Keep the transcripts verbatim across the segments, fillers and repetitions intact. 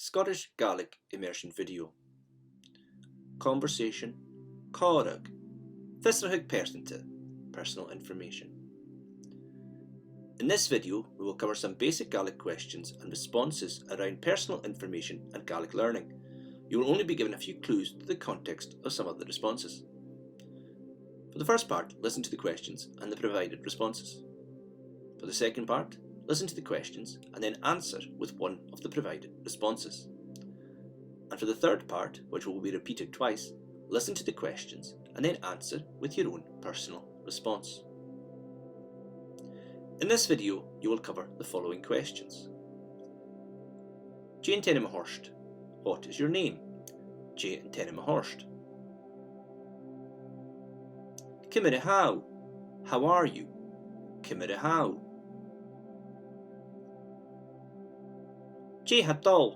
Scottish Gaelic immersion video. Conversation, còmhradh, fiosrachadh pearsanta, personal information. In this video, we will cover some basic Gaelic questions and responses around personal information and Gaelic learning. You will only be given a few clues to the context of some of the responses. For the first part, listen to the questions and the provided responses. For the second part, listen to the questions and then answer with one of the provided responses. And for the third part, which will be repeated twice, listen to the questions and then answer with your own personal response. In this video, you will cover the following questions. Dè an t-ainm a th' ort? What is your name? Dè an t-ainm a th' ort? Ciamar a tha thu? How are you? Ciamar a tha thu? Dè tha dol?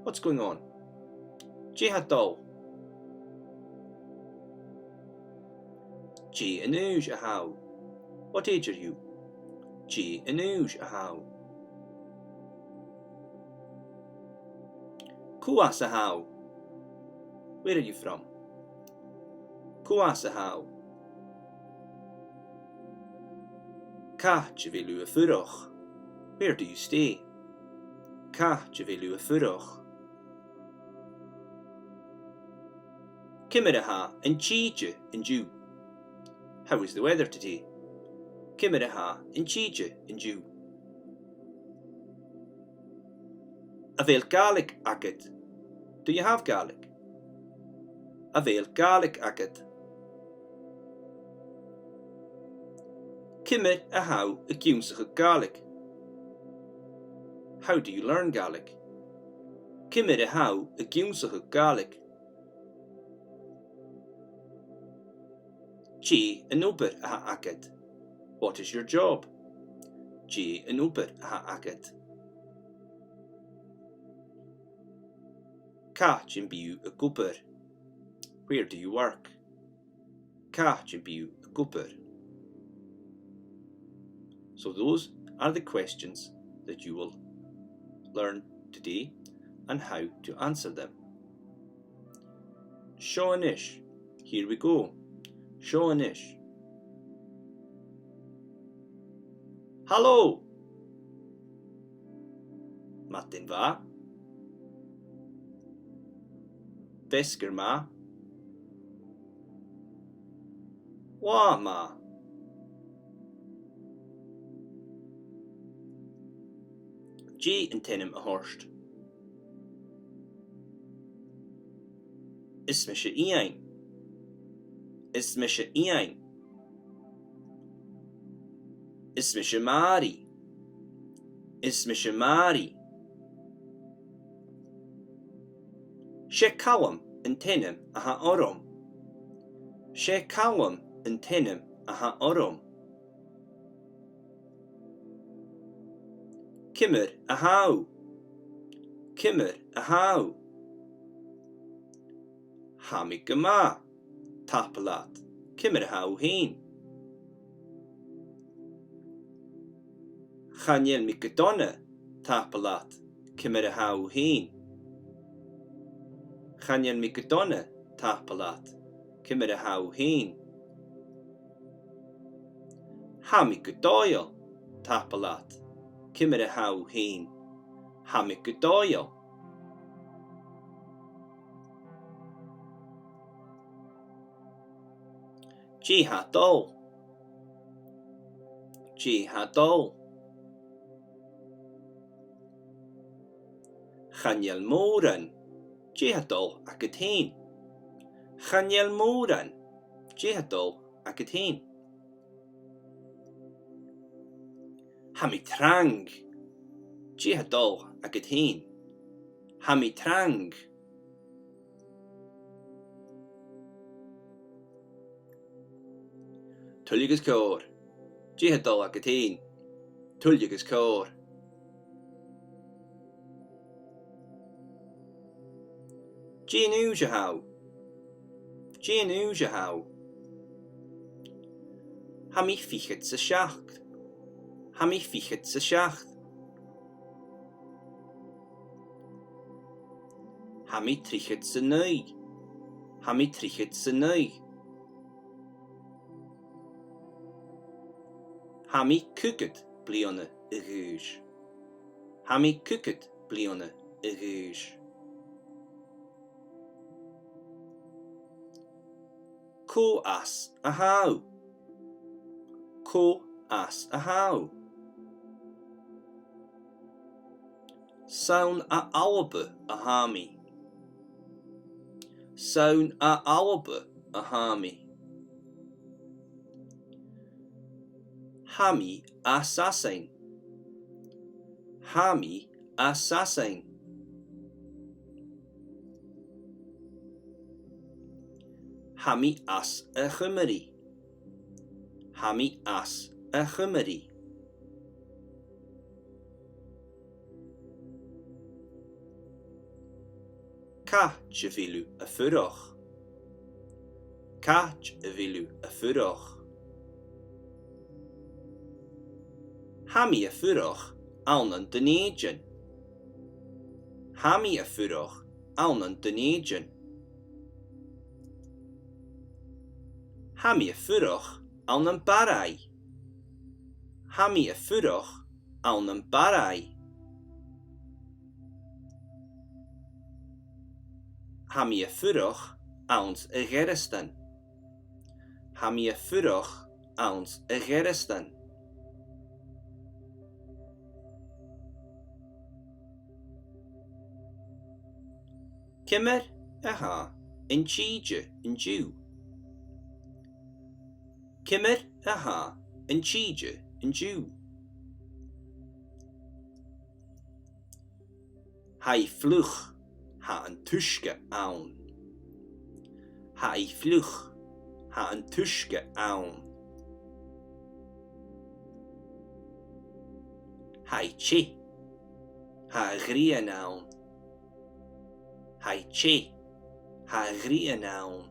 What's going on? Dè tha dol? Dè an aois a tha thu? What age are you? Dè an aois a tha thu? Cò às a tha thu? Where are you from? Cò às a tha thu? Càit a bheil thu a' fuireach? Where do you stay? Càit a bheil thu a' fuireach? Ciamar a tha an t-sìde an-diugh? How is the weather today? Ciamar a tha an t-sìde an-diugh? A bheil Gàidhlig agad? Do you have Gaelic? A bheil Gàidhlig agad? Ciamar a tha thu ag ionnsachadh Gàidhlig? How do you learn Gaelic? Ciamar a tha thu ag ionnsachadh Gàidhlig? Dè an obair a th' agad? What is your job? Dè an obair a th' agad? Càit am bi thu ag obair? Where do you work? Càit am bi thu ag obair? So those are the questions that you will learn today and how to answer them. Seo a-nis. Here we go. Seo a-nis. Halò! Madainn mhath. Feasgar math. Latha math. Dè an t-ainm a th' ort? Is mise Iain. Is mise Iain. Is mise Màiri. Is mise Màiri. 'S e Calum an t-ainm a th' orm. 'S e Calum an t-ainm a th' orm. Ciamar a tha thu? Ciamar a tha thu? Tha mi gu math, tapadh leat. Ciamar a tha thu fhèin? Chan eil mi gu dona, tapadh leat. Ciamar a tha thu fhèin? Chan eil mi gu dona, tapadh leat. Ciamar a tha thu fhèin? Tha mi gu dòigheil, tapadh leat. Ciamar a tha thu fhèin? Tha mi gu dòigheil. Dè tha dol? Dè tha dol? Chan eil mòran. Dè tha dol agad fhèin? Chan eil mòran. Dè tha dol agad fhèin? Tha mi trang. Dè tha dol agad fhèin? Tha mi trang. Tuilleadh is còir. Dè tha dol agad fhèin? Tuilleadh is còir. Dè an aois a tha thu? Dè an aois a tha thu? Tha mi fichead 's a seachd. Tha mi fichead 's a seachd. Tha mi trithead 's a naoi. Tha mi trithead 's a naoi. Tha mi caogad bliadhna a dh'aois. Tha mi caogad bliadhna a dh'aois. Cò às a tha thu? Cò às a tha thu? 'S ann à Alba a tha mi. 'S ann à Alba a tha mi. Tha mi à Sasainn. Tha mi à Sasainn. Tha mi às a' Chuimrigh. Tha mi às a' Chuimrigh. Càit a bheil thu a' fuireach? Càit a bheil thu a' fuireach? Tha mi a' fuireach ann an Dùn Èideann. Tha mi a' fuireach ann an Dùn Èideann. Tha mi a' fuireach ann am Barraigh. Tha mi a' fuireach ann am Barraigh. Tha mi a' fuireach anns a' Ghearasdan. Tha mi a' fuireach anns a' Ghearasdan. Ciamar a tha an tìde an-diugh? Ciamar a tha an tìde an-diugh? Tha i fliuch, tha an t-uisge ann. Tha i fliuch, tha an t-uisge ann. Tha i teth, tha a' ghrian ann. Tha i teth, tha a' ghrian ann.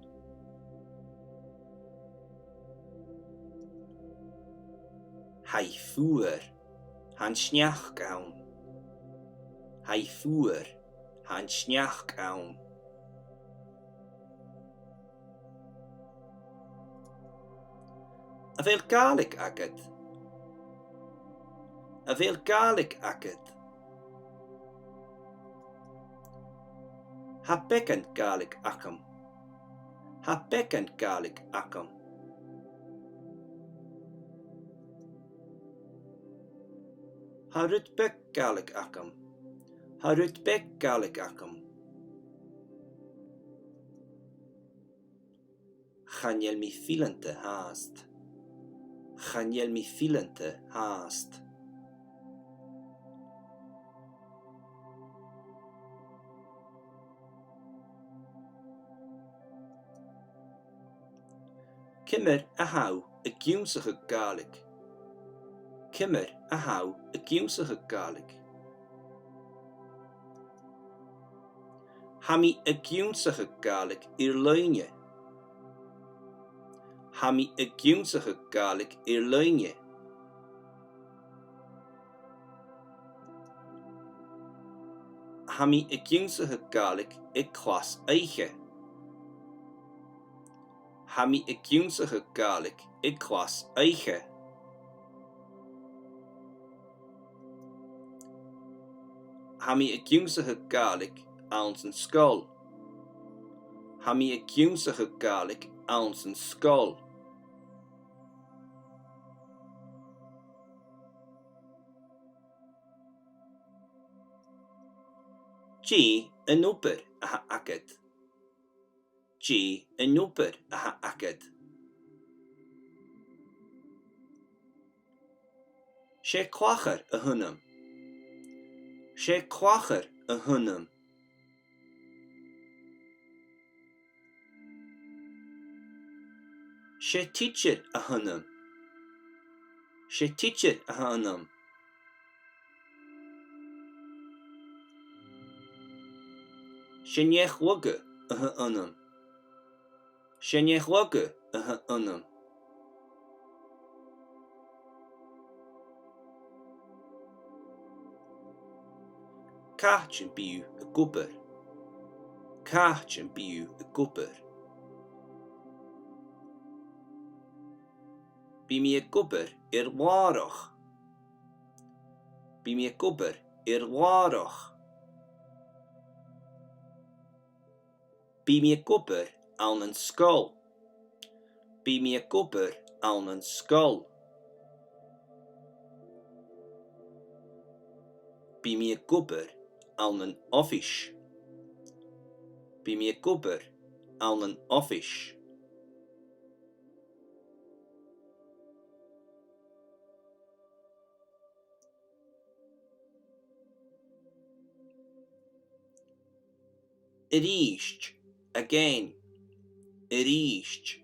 Tha i fuar, tha an sneachd ann. Tha i fuar, tha an sneachd ann. A bheil Gàidhlig agad? A bheil Gàidhlig agad? Tha beagan Gàidhlig agam. Tha beagan Gàidhlig agam. Tha rud beag Gàidhlig agam. Tha rud beag Gàidhlig agam. Chan eil mi fileanta fhathast. Chan eil mi fileanta fhathast. Ciamar a tha thu ag ionnsachadh Gàidhlig? Ciamar a tha thu ag ionnsachadh Gàidhlig? Tha mi ag ionnsachadh Gàidhlig air-loidhne. Tha mi ag ionnsachadh Gàidhlig air-loidhne. Tha mi ag ionnsachadh Gàidhlig aig clas oidhche. Tha mi ag ionnsachadh Gàidhlig aig clas oidhche. Tha mi ag ionnsachadh Gàidhlig anns an sgoil. Tha mi ag ionnsachadh Gàidhlig anns an sgoil. Dè an obair a th' agad? Dè an obair a th' agad? 'S e clachair a th' annam. 'S e clachair a th' annam. 'S e tidsear a th' annam. 'S e tidsear a th' annam. 'S e neach-lagha a th' annam. 'S e neach-lagha a th' annam. Càit am bi thu ag obair? Càit am bi thu ag obair? Bidh mi ag obair air làrach. Bidh mi ag obair air làrach. Bidh mi ag obair ann an sgoil. Bidh mi ag obair ann an sgoil. Bidh mi ag obair ann an oifis. Bidh mi ag obair ann an oifis. A-rithist, again. A-rithist.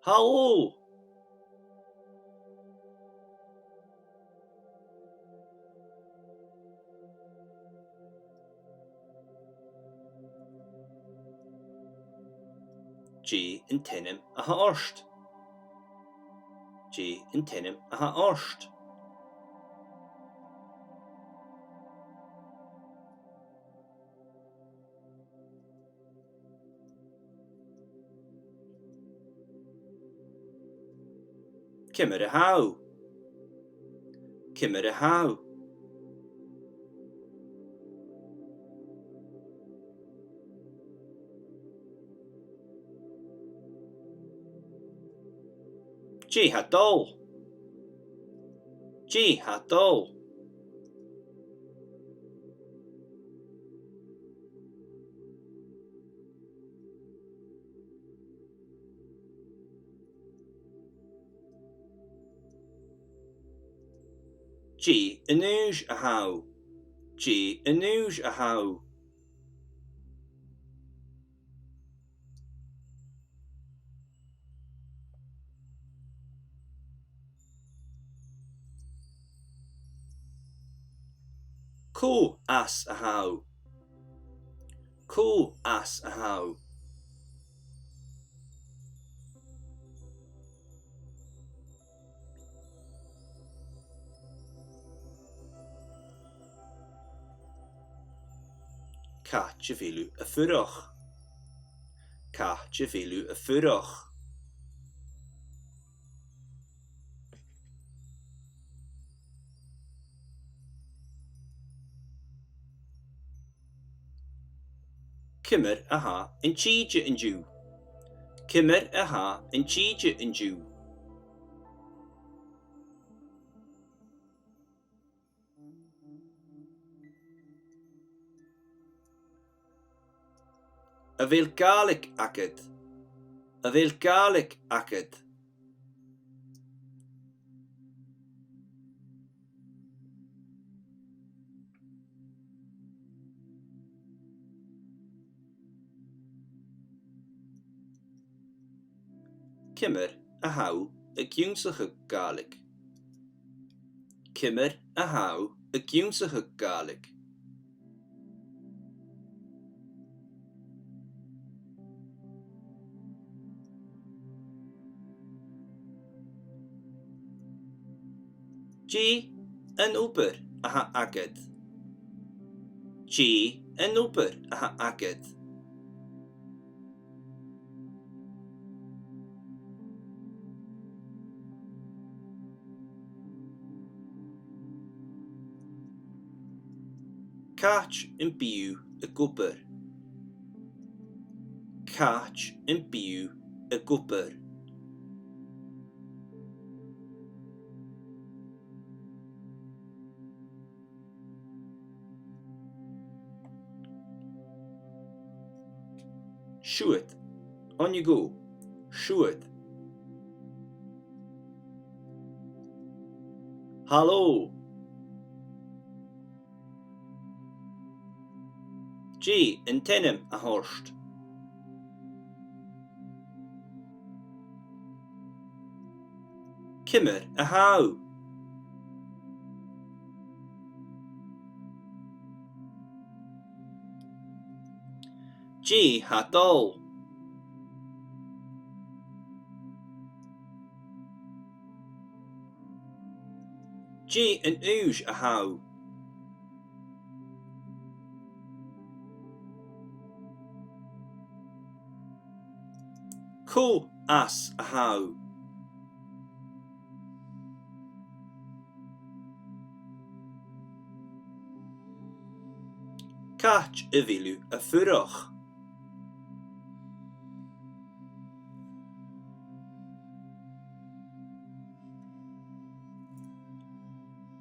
Halò! Dè an t-ainm a th' ort? Dè an t-ainm a th' ort? Ciamar a tha thu? Ciamar a tha thu? Dè tha dol? Dè tha dol? Dè an aois a tha thu? Dè an aois a tha thu? Cò às a tha thu? Cò às a tha thu? Càit a bheil thu a' fuireach? Càit a bheil thu a' fuireach? Ciamar a tha an t-sìde an-diugh? Ciamar a tha an t-sìde an-diugh? A bheil Gàidhlig agad? A bheil Gàidhlig agad? Ciamar a tha thu ag ionnsachadh Gàidhlig? Ciamar a tha thu ag ionnsachadh Gàidhlig? Dè an obair a th' agad? Dè an obair a th' agad? Càit am bi thu ag obair? Càit am bi thu ag obair? Siuthad. On you go. Siuthad. Halò. Dè an t-ainm a th' ort? Ciamar a tha thu? Dè tha dol? Dè an aois a tha thu? Cò às a tha thu? Càit a bheil thu a' fuireach?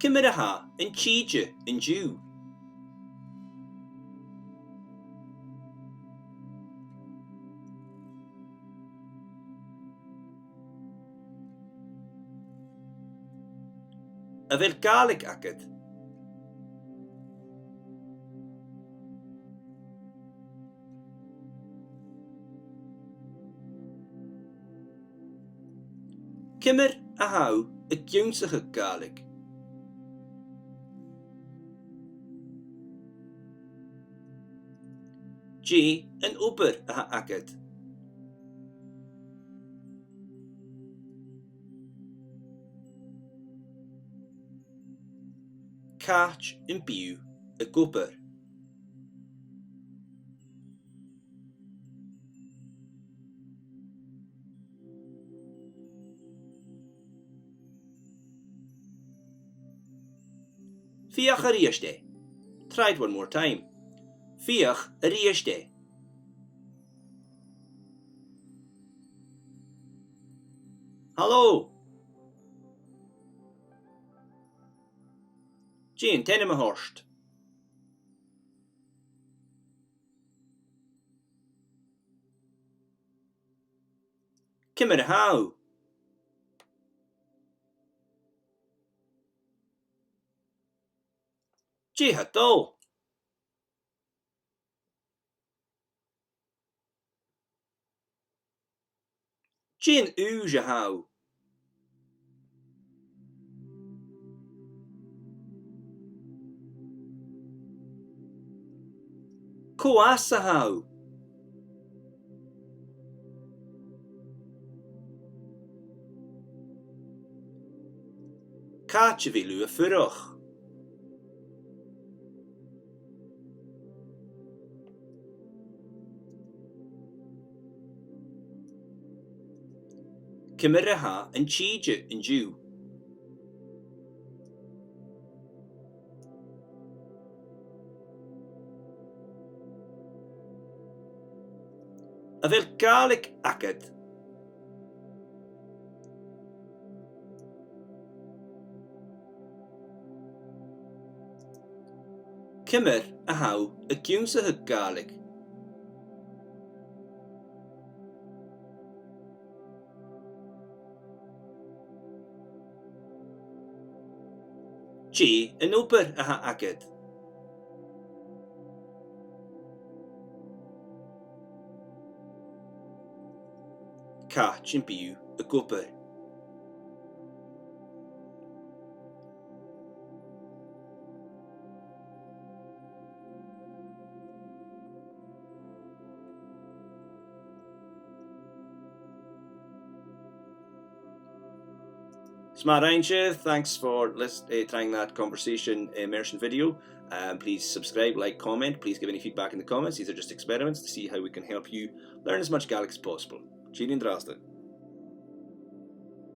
Ciamar a tha an tìde an-diugh? A bheil Gàidhlig agad? Ciamar a tha thu ag ionnsachadh Gàidhlig? Dè an obair a th' agad? Càit am bi thu ag obair? Feuch a-rithist e. Try it one more time. Feuch a-rithist e. Halò! Dè an t-ainm a th' ort? Ciamar a tha thu? Dè tha dol? Dè an aois a tha thu? Cò às a tha thu? Càit a bheil thu a' fuireach? Ciamar a tha an tìde an-diugh? A bheil Gàidhlig agad? Ciamar a tha thu ag ionnsachadh Gàidhlig? Dè an obair a th' agad? Càit am bi thu ag obair? Is math a rinn sibh, thanks for lis-, eh, trying that conversation immersion video. Um, please subscribe, like, comment. Please give any feedback in the comments. These are just experiments to see how we can help you learn as much Gaelic as possible. Tìoraidh an-dràsta.